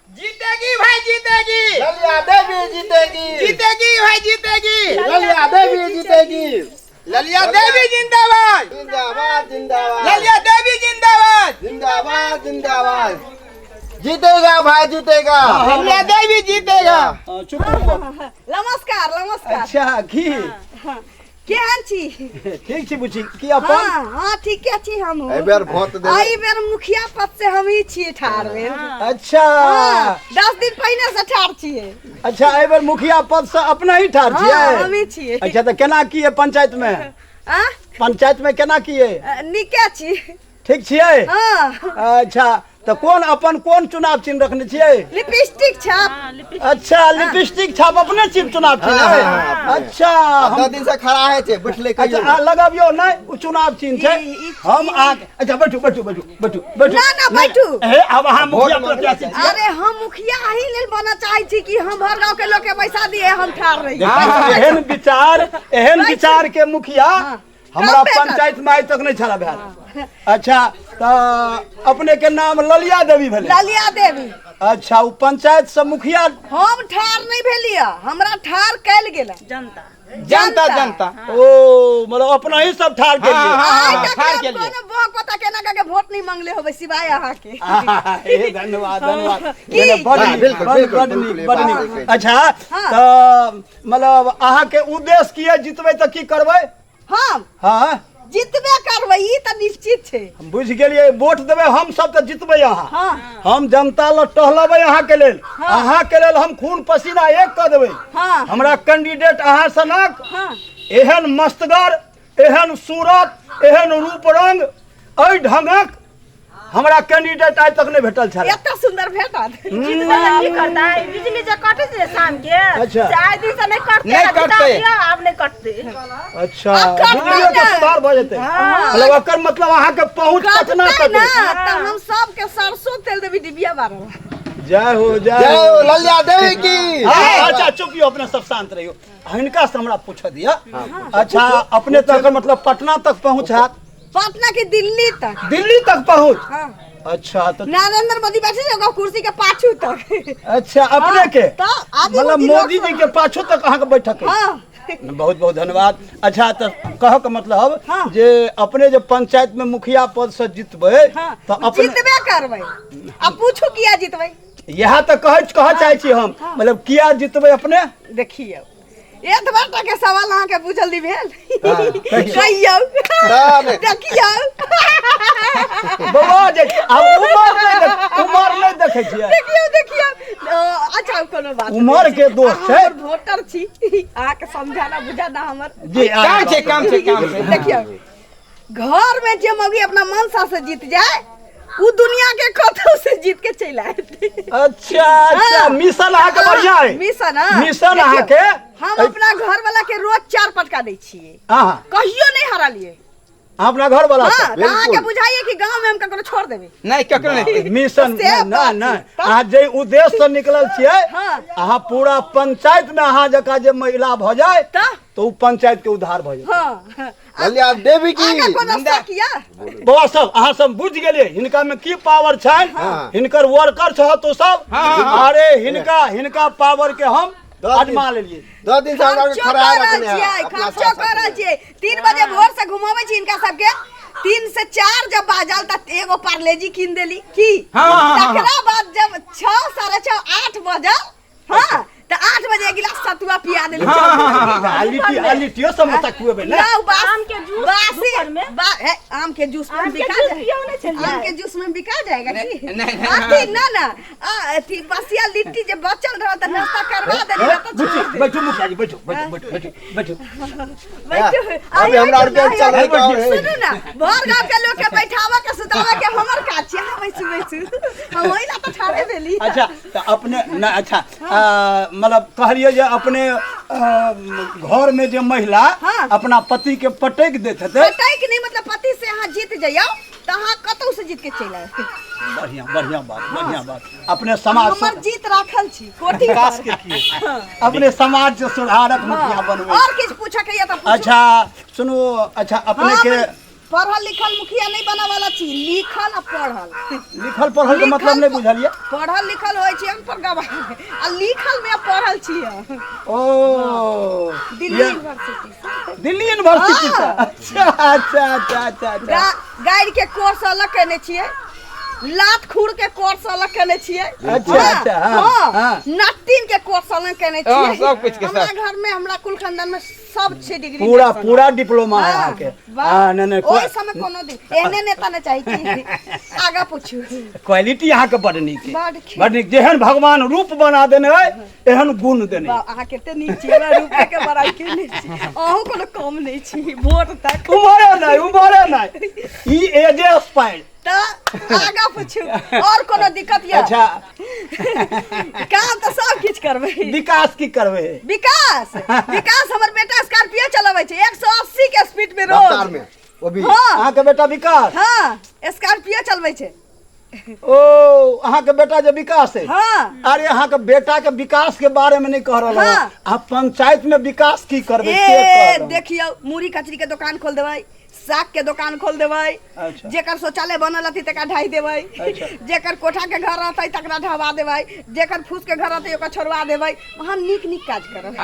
जीतेगी भाई जीतेगी। ललिया देवी जीतेगी। जीतेगी भाई जीतेगी। ललिया देवी जीतेगी। ललिया देवी जिंदाबाद। जिंदाबाद जिंदाबाद। ललिया देवी जिंदाबाद। जिंदाबाद जिंदाबाद। जीतेगा भाई जीतेगा। ललिया देवी जीतेगा। हाँ, चुप रहो। नमस्कार नमस्कार। अच्छा की केहन छी? ठीक छी बुची, की अपन? हाँ हाँ ठीके छी हम। एहि बेर वोट देबै। एहि बेर मुखिया पद से हम ही छियै ठाढ़ भेल। अच्छा। हाँ, 10 दिन पहिने से ठाढ़ छियै। अच्छा, एहि बेर मुखिया पद से अपना ही ठाढ़ हाँ, छियै? हमही छियै। अच्छा, तऽ केना की है पंचायत में? आ? पंचायत में केना की है? नीके छी। ठीक छियै? हाँ। अच्छा, तऽ कोन अपन कोन चुनाव चिन्ह रखने छियै? लिपस्टिक छाप। अच्छा, लिपस्टिक छाप अपने चिन्ह चुनाव चिन्ह हाँ, है? हाँ, हाँ, अच्छा, हम 10 दिन से खड़ा है छै, बैठले अच्छा, कहियो। आ, लगाबियौ नहि, ओ चुनाव चिन्ह छै। ई- हम आ, अच्छा बैठू बैठू बैठू बैठू बैठू। ना, ना, बैठू। हे, आब अहाँ मुखिया वोट मांगे प्रत्याशी छियै। अरे हम मुखिया एहि लेल बनऽ चाहै छी कि हम भर गाँव के लोग के पैसा दिए हम ठाढ़ रही। एहन विचार, एहन बैठू। विचार के मुखिया हाँ। हमरा कम भेटत। पंचायत में आइ तक नहीं छला भेल। अच्छा, तऽ अपने के नाम ललिया देवी भेलै? ललिया देवी। अच्छा, ओ पंचायत से मुखिया हम ठाढ़ नहीं भेलियै, हमरा ठाढ़ कैल गेल। जनता जनता जनता। ओ मतलब अपना ही सब ठाढ़ के लिए। हाँ, हाँ, आइ तक ठाढ़ हम केलियै। कोनो बक पता केना कऽ के वोट नहीं मांगले होबै सिवाय अहाँके। हे, धन्यवाद धन्यवाद। की? नहीं, बड हाँ, नीक, बिल्कुल, बड- बिल्कुल, बड बिल्कुल, नीक, ये बड बात नीक। सही कहै छी। अच्छा, हाँ। तऽ मतलब अहाँके उद्देश्य की है, जितबै तऽ की करबै? हम हाँ जितबे करबै, ई तऽ निश्चित छै। हम बुझि गेलियै, वोट देबै हम सब तऽ जितबै अहाँ। हाँ। हम जनता लग टहलबै अहाँके लेल, अहाँके लेल हम खून पसीना एक कऽ देबै। हाँ। हमरा कैंडिडेट अहाँ सनक हाँ। एहन मस्तगर, एहन सूरत, एहन रूप रंग, एहि ढंगक हमरा कैंडिडेट आइ तक नहि भेटल छल। एते सुंदर भेटत। जितबै तऽ की करतै? बिजली जे कटै छै शाम के, अच्छा। से आइ दिन से नहि कटतै। नहि आ कटतै। जिता दियौ, आब नहि कटतै। अच्छा, आब कटतै बिजलियो के ने। सुधार भऽ जेतै। मतलब एकर मतलब अहाँके पहुँच पटना कटतै तक ना अछि। तऽ हम सबके सरसों तेल देबै डिबिया बारल। जय हो जय जय हो हो ललिया देवी की। हाँ, अच्छा चुप यौ, अपने सब शांत रहियो, हिनका से हमरा पूछ दिअ। अच्छा, अपने तक मतलब पटना तक पहुँच हैत? पटना के दिल्ली तक। दिल्ली तक पहुँच? हाँ। अच्छा, तो नरेंद्र मोदी बैठे छै ओकर कुर्सी के पाछू तक। अच्छा, अपने के तऽ आदमी मतलब मोदी मोदी लोक जी के पाछू तक अहाँके बैठक अछि। हाँ। बहुत बहुत धन्यवाद। अच्छा, तऽ कहऽ के मतलब हाँ। जे अपने जे पंचायत में मुखिया पद से जितबै हाँ। तऽ अपने जितबे करबै। आ पूछू किया जितबै? इएह तऽ कहऽ चाहै छी हम, मतलब किया जितबै अपने? देखियौ, एतबा टा के सवाल अहाँके बुझल नहि भेल। हाँ, कहियौ। कहियौ। तब। देखियौ बौआ, जे आब उमर नहि उमर नहि देखै छियै। देखियौ देखियौ। अच्छा, कोनो बात नहि। उमर के दोष अहाँ छै। हमर वोटर छी, अहाँके समझाना बुझाना हमर जी, काम छै, काम छै, काम छै। देखियौ, घर में जे मौगी अपना मनसा से जीत जाए उ दुनिया के कतौ से जीत के चलि आयत। अच्छा अच्छा, हाँ। मिशन अहाँके बढ़िया है। मिशन, हाँ। मिशन देखियौ, अहाँके हम अपना घर वाला के रोज 4 पटका दै छियै। अहाँ कहियो नहीं हरालिए। अहाँ अपना घर वाला हाँ, तऽ अहाँके बुझाइए कि गाँव में हम ककरो छोड़ देबै? नहि, ककरो नहि। मिशन से नहि बात नहि, छै। तऽ- अहाँ जे उद्देश्य से निकलल छियै, हाँ। अहाँ पूरा पंचायत में अहाँ जकाँ जे महिला भऽ जाय तऽ? तऽ उ पंचायत के उद्धार भऽ जेतै। हाँ। ललिया देवी की। अहाँके कोनो शक यऽ? बौआ सब, अहाँ सब बुझि गेलियै हिनका में की पावर छनि? हाँ। हिनकर वर्कर छह तो सब। हाँ, हाँ। अरे हिनका हिनका पावर के हम दस दिन- आजमा लेलियै। 10 दिन से हमरा खर्चो खड़ा कऽ रहल रखने है, छियै, अपना खर्चो साथ कऽ रहल साथ। छियै। 3 बजे भोर से घुमाबै छी हिनका सबके। 3 से 4 जब बाजल तऽ एगो पार्लेजी कीन देली की। हाँ, हाँ, हाँ, हाँ। तकरा बाद जब 6, 6:30, 8 बजल, हाँ, तऽ 8 बजे एक गिलास सतुआ पिया देली। हाँ, हाँ, हाँ, हाँ। आ लिट्टी, आ लिट्टियो समोसा खुएबै ने? ना, उ बास- आम के जूस बासी दुपहर में। हे, आम के जूस में आम के बिका जूस जाए। पियौ ने छलियै। आम के जूस में बिका जाएगा की? नहीं, नहीं, अथी, ना ना, आ, अथी बसिया लिट्टी जे बचल रहल तऽ नाश्ता करवा देली तऽ बुच्ची, छोड़ देली। बैठू मुखिया जी, बैठू बैठू बैठू बैठू बैठू। बैठू। अभी हमरा आइ, आर के आइ, चलै के आइ, और है। सुनू ना, भर गाँव के लोग के बैठावे के सुतावे के हमर काज छै। अहाँ बैसू बैसू, हम ओहि ला तऽ ठाढ़े भेली। अच्छा, तऽ अपने न, अच्छा, मतलब कहलियै जे अपने घर में जे महिला हाँ। अपना पति के पटकि दैत हेतै। पटकि नहि, मतलब पति से अहाँ जीत जइयौ तऽ अहाँ कतौ से जीत के चलि आयब। बढ़िया बढ़िया बात, बढ़िया बात। अपने समाज हमर जीत राखल छी कोठी पर। विकास के की अपने समाज से सुधारक मुखिया बनबै। और किछु पूछऽ के यऽ तऽ पूछू। अच्छा सुनू, अच्छा अपने हाँ, के पढ़ल लिखल मुखिया नहीं बना वाला छी, लिखल आ पढ़ल। लिखल पढ़ल के मतलब नहीं बुझलिए। पढ़ल लिखल होइ छै अनपढ़ गवार, आ लिखल में पढ़ल छी हम। ओ दिल्ली यूनिवर्सिटी से। दिल्ली यूनिवर्सिटी से। हाँ। अच्छा अच्छा अच्छा अच्छा अच्छा। गाइड के कोर्स अलग केने छियै, लात खुर के कोर्स अलग केने छियै। अच्छा, अच्छा, हाँ, हाँ, हाँ। नटिन के कोर्स अलग केने हाँ, छियै। सब कुछ के हमरा साथ। घर में, हमरा कुल खानदान में सब छै डिग्री पूरा के संग। पूरा डिप्लोमा है हाँ, अहाँके। वाह। हाँ, नहीं नहीं, ओहि समय कोनो दिन एहने नेता ने चाही कि आगा पूछू। क्वालिटी अहाँके बड नीक है, बड नीक। बड नीक। जेहन भगवान रूप बना देने है एहन गुण देने है। वाह, अहाँ कते नीक छी, हमरा रूप के बड़ाई केने छी, अहूँ कोनो कम नहि छी वोट तक। उमरे नहीं, उमरे नहीं, ई एजे एक्सपायर। तऽ आगा पूछू, और कोनो दिक्कत यऽ? अच्छा। काम तऽ सब किछु करबै। विकास की करबै? विकास, विकास हमर बेटा स्कॉर्पियो चलाबै छै 180 के स्पीड में रोज। रफ्तार में वो भी। हाँ। अहाँके बेटा विकास? हाँ, स्कॉर्पियो चलबै छै। ओ अहाँके बेटा जे विकास है? हाँ। अरे अहाँके बेटा के विकास के बारे में नहीं कह रहल हूँ। हाँ। अहाँ पंचायत में विकास की करबै से ए कह रहल हूँ। देखियौ, मुरही कचरी के दोकान खोल देबै, साग के दोकान खोल देबै। अच्छा। जेकर शौचालय बनल रहतै तकरा ढाई देबै। अच्छा। जेकर कोठा के घर रहतै तकरा ढहवा देबै, जेकर फूस के घर रहतै ओकरा छोड़वा देबै। वहाँ नीक नीक काज करब।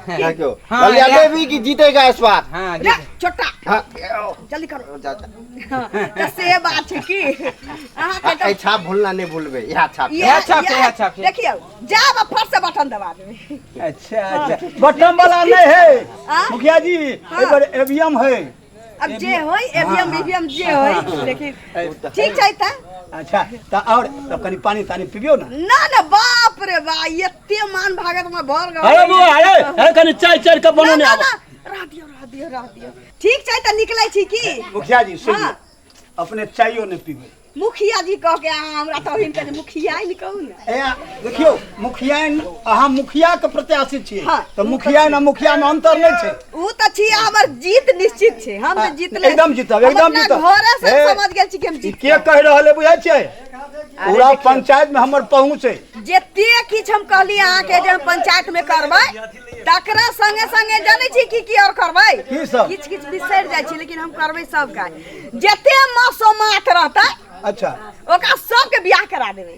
Thank you. हाँ, ललिया या- देवी की जीतेगा इस बार। हाँ, रे, छोटा। हाँ। जल्दी करो। जा, जा। हाँ, तऽ से बात छै की अहाँके तऽ ए छाप भूलना नहीं भूलबे, यहाँ छाप। इएह छाप छै, इएह छाप छै। देखियौ, जाब आ फट से बटन दबा देबै। अच्छा अच्छा, बटन वाला नहीं है हाँ? मुखिया जी, हाँ। एक बार एवीएम है। अब जे होय, एवीएम बीवीएम जे होय, लेकिन ठीक छै तऽ। अच्छा तऽ और तऽ कनि पानी तानी पिबियौ ना। ना ना, बाप रे बा, एते मान भागत में भर गेल। अरे बुआ, अरे अरे कनि चाय चाय कप ना, बनौने ना, आबऽ। ना, रह दियौ, रह दियौ, रह दियौ। ठीक छै तऽ निकलै छी की? मुखिया जी सुनियौ, हाँ। अपने चायो नहि पीबै। मुखिया जी कह के अहाँ हमरा तऽ हिनकर मुखिया ही कहू ने। ए देखियौ मुखिया, अहाँ मुखिया के प्रत्याशी छियै। हाँ। तऽ मुखिया ने मुखिया में अंतर नहि छै। उ तऽ छी, हमर जीत निश्चित छै, हम तऽ जीतले। एकदम जीतब, एकदम हम अपना जीतब। घरे से ए, समझ गेल छी कि हम ई जीत के कहि रहल है बुझै छियै? पूरा पंचायत में हमर पहुँच है। जते किछु हम कहली अहाँके जे हम पंचायत में करबै, तकरा संगे संगे जानै छी की की और करबै? की सब? किछु किछु बिसरि जाइ छी, लेकिन हम करबै सब काज। जते मसोमात रहतै, अच्छा, ओकरा सबके बियाह करा देबै।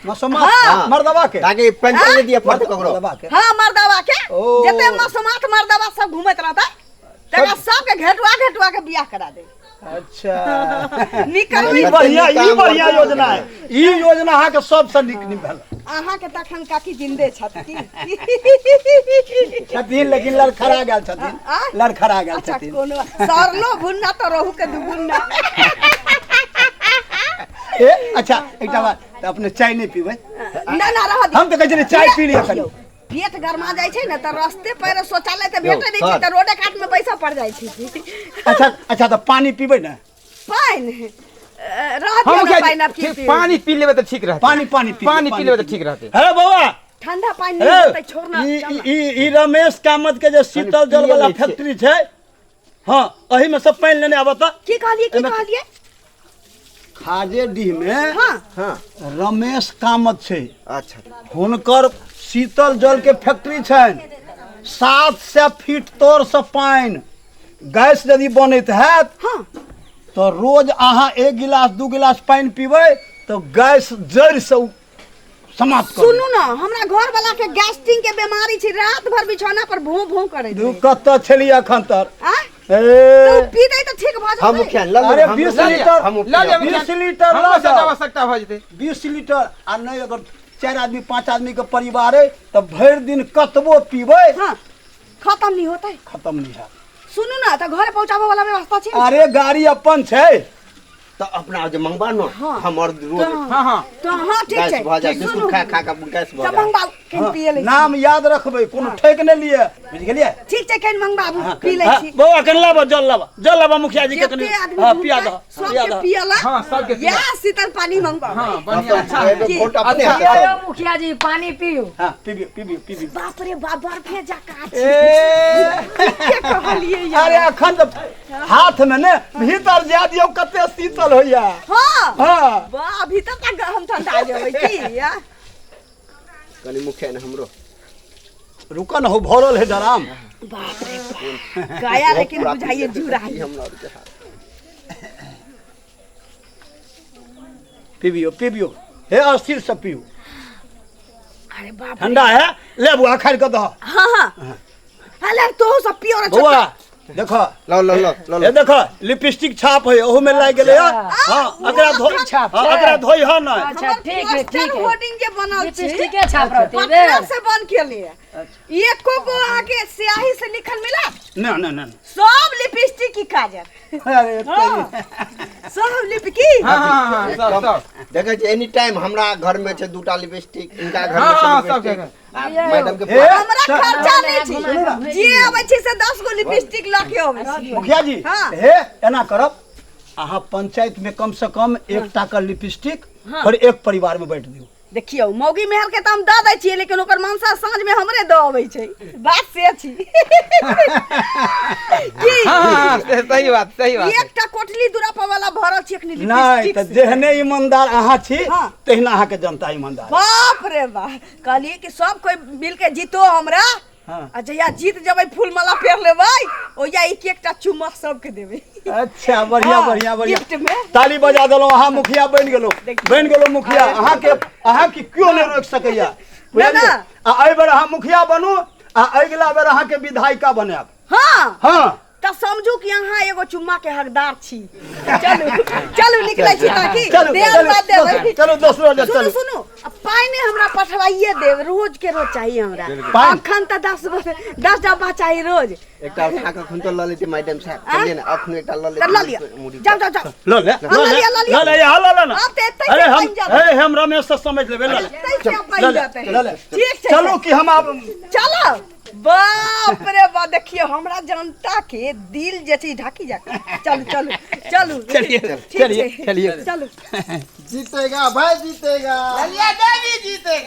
मसोमात? हाँ। मर्दवा के? ताकि पेंशन नहीं दिया पड़ते ककरो। मर्दवा के? हाँ, मर्दवा के। ओ। जते मसोमात मर्दवा सब घूमैत रहतै तकरा सबके घेटुआ घेटुआ के बियाह करा देबै। अच्छा, नीक करबै। ई बढ़िया, ई बढ़िया योजना है। ई योजना अहाँके सबसँ नीक नीक भेल। अहाँके तखन काकी जिन्दे छथि की छथिन, लेकिन लड़खड़ा गेल छथिन। आ? लड़खड़ा गेल अच्छा छथिन। कोनो सरलो भुन्ना तऽ रहू के दुगुना। ए अच्छा, एकटा बात, तऽ अपने चाय नहि पीबै? ना ना, रह दियौ। हम तऽ कहै छलियै चाय पी लिअ कनि। पेट गरमा जाइ छै ने तऽ रस्ते पैरे शौचालय तऽ भेटै नहि छै, सर। तऽ रोडे कात में बैसऽ पड़ जाइ छै। अच्छा अच्छा, तऽ पानी पीबै ने? पानि रह हम दियौ ने, मुखिया पानि आब जी, की ठीक, पीबै? पानी पी लेबै तऽ ठीक रहतै। पानी, पानी पी, पानी पी लेबै तऽ ठीक रहतै। हे बौआ, ठंडा पानि हे, नहि होतै, छोड़ ना। ई चल ना। ई ई रमेश कामत के जे शीतल जल पिए वाला लै छियै। फैक्ट्री छै, हाँ, एही में सब पानि लेने आबऽ तऽ। की कहलियै, की एहिमे- कहलियै? खाजेडीह में हाँ। हाँ। रमेश कामत छै। अच्छा। हुनकर शीतल जल के फैक्ट्री छनि, 700 फीट तर से पानि गैस यदि बनैत हैत, हाँ, तऽ रोज अहाँ 1 गिलास 2 गिलास पानि पीबै तऽ गैस जड़ि से समाप्त कर। सुनू ना, हमरा घर वाला के गैस्ट्रिक के बीमारी छै, रात भर बिछौना पर भूं भूं करैत दू रहै। कतऽ छलियै एखन तर? आ? ए तऽ पी दै तऽ ठीक भऽ हम जेतै। मुखिया लऽ अरे हम 20 लऽ लिअ, लीटर हम लऽ लिअ मुखिया। 20 लीटर हमरो लऽ सबके जाउ। आवश्यकता भऽ जेतै। 20 लीटर, आ नहि अगर 4 आदमी 5 आदमी के परिवार है तऽ भरि दिन कतबो पीबै, हाँ, खत्म नहीं होतै। खत्म नहीं हैत। सुनू ना, तऽ घरे पहुंचाबे वाला व्यवस्था छै? अरे गाड़ी अपन छै। तऽ अपना जे मंगबा न, हाँ। हम और रोज हाँ हाँ तऽ हाँ, ठीक गैस छै। भऽ जाए, सुनू। बिस्कुट खा खा के गैस भऽ तऽ जाए। मंगबाउ, कनि पिए लै छी। नाम याद रखबै, कोनो ठेक नहि लिए, बुझि गेलियै? ठीक छै, कनि मंगबाबू, पी लै हाँ, छी। बौआ कनि लाबऽ जल, लाबऽ जल, लाबऽ मुखिया जी के कनि। जते आदमी हाँ, पिया घूमतै, दह, पिया सबके दह। पियला। हाँ, सबके पिया। या शीतल पानी मंगबाउ। हाँ, बढ़िया, अच्छा है। एहिमे वोट अपने अच्छा। हाथे यौ मुखिया जी, पानी पियू। हाँ, पीबियौ पीबियौ पीबियौ। बाप रे बाप, बर्फे जकाँ छै। ए के कहलियै यार? अरे अखन तऽ हाथ में ने भीतर जा दियौ, कते शीतल होइया। हाँ। हाँ। वाह, भीतर तक हम ठंडा जेबै की या? कनि मुखिया ने हमरो। रुकन हो, भरल है डराम। बाप रे बाप, गया लेकिन पूरा बुझाइए पी जुड़ा सकैत छी हमरा आरके हाथ। पीबियो पीबियो, हे अस्थिर से पीऊ। अरे बाप, ठंडा है। ले बुआ, खाइ के दह। हाँ हाँ, अरे तो सब पियो रे। बौआ देखो। लो लो लो लो। हे देखो, लिपस्टिक छाप है, ओहू में लागि गेलै। हाँ, एकरा धोइ छाप हाँ, छै। एकरा धोइ ह नहि। अच्छा, ठीक है, ठीक है। होर्डिंग जे बनल छै, लिपस्टिके छाप रहतै बे। पत्थर से बन के लिए एको गो अहाँके स्याही से लिखल मिला? नहि नहि नहि। सब लिपस्टिक की काजर। अरे। हाँ, सब लिप की। हाँ हाँ हाँ, सब सब। देखै छी, एनी टाइम हमरा घर में छै दूटा लिपस्टिक, इनका घर में हाँ, छै हाँ, सब लिपस्टिक। जगह। आ मैडम के हे, हमरा खर्चा नहीं सुनू ना। छै, जे अबै छै से 10 गो लिपस्टिक लऽ के अबै छै। मुखिया जी। हाँ। हे, एना करब, अहाँ पंचायत में कम से कम एकटा का लिपस्टिक हर एक परिवार में बांटि दियौ। देखियौ, मौगी मेहर के तऽ हम दऽ दै छियै, लेकिन ओकर मनसा साँझ में हमरे दऽ अबै छै। बात से छी की? हाँ हाँ हाँ, सही बात, सही बात। एकटा कोठली दुरापा वाला भरल छै एखनी नहि लिपस्टिक तऽ से। जेहने ईमानदार अहाँ छी, हाँ। तहिना अहाँके जनता ईमानदार। बाप रे बाप, कहलियै कि सब कोइ मिलके जीतो हमरा। हाँ। आ जहिया जीत जेबै, फूल माला पेर लेबै, ओहिया एक एकटा चुम्मा सबके देबै। अच्छा, बढ़िया। हाँ, बढ़िया बढ़िया। गिफ्ट में। ताली बजा देलहुँ, अहाँ मुखिया बनि गेलहुँ। बनि गेलहुँ मुखिया, अहाँके अहाँके केओ नहि रोकि सकैया, बुझलियै? ना। आ एहि बेर अहाँ मुखिया बनू आ अगिला बेर अहाँके विधायिका बनायब। हाँ। हाँ। तऽ समझू कि अहाँ एगो चुम्मा के हकदार छी। चलू चलू, निकलै छी तऽ की। चलू। ध्यान चलू। बात देबै। चलू, दोसरो जगह। सुनू। चलू। सुनू, आ पानि हमरा पठवाइए देब, रोज के रोज चाहिए हमरा। पानि? अखन तऽ 10 डब्बा चाही रोज। एकटा उठा कऽ अखन तो लऽ लेतै मैडम साहब। चलिए ने, अखन एकटा लऽ तऽ लऽ लेतै लिअ। मुड़ी। जाउ जाउ जाउ। लऽ ले। हाँ, लऽ लऽ ले। लिअ, लऽ लिअ। लऽ ले, यहाँ लऽ ले ना। आब तऽ एतै अरे से हम बनि जायत। अरे हम रमेश से समझ लेबै, लऽ ले। एतै से बनि लऽ ले। जेतै। लऽ ले। ठीक छै। चलू कि हम आब चलो। बाप रे बा, देखियौ हमरा जनता के दिल जे छै ढाकी जा। चलू चलू चलू। चलिए। ठीक चलिए। छै। चलिए। चलू। जीतेगा भाई, जीतेगा। ललिया देवी जीतेगा।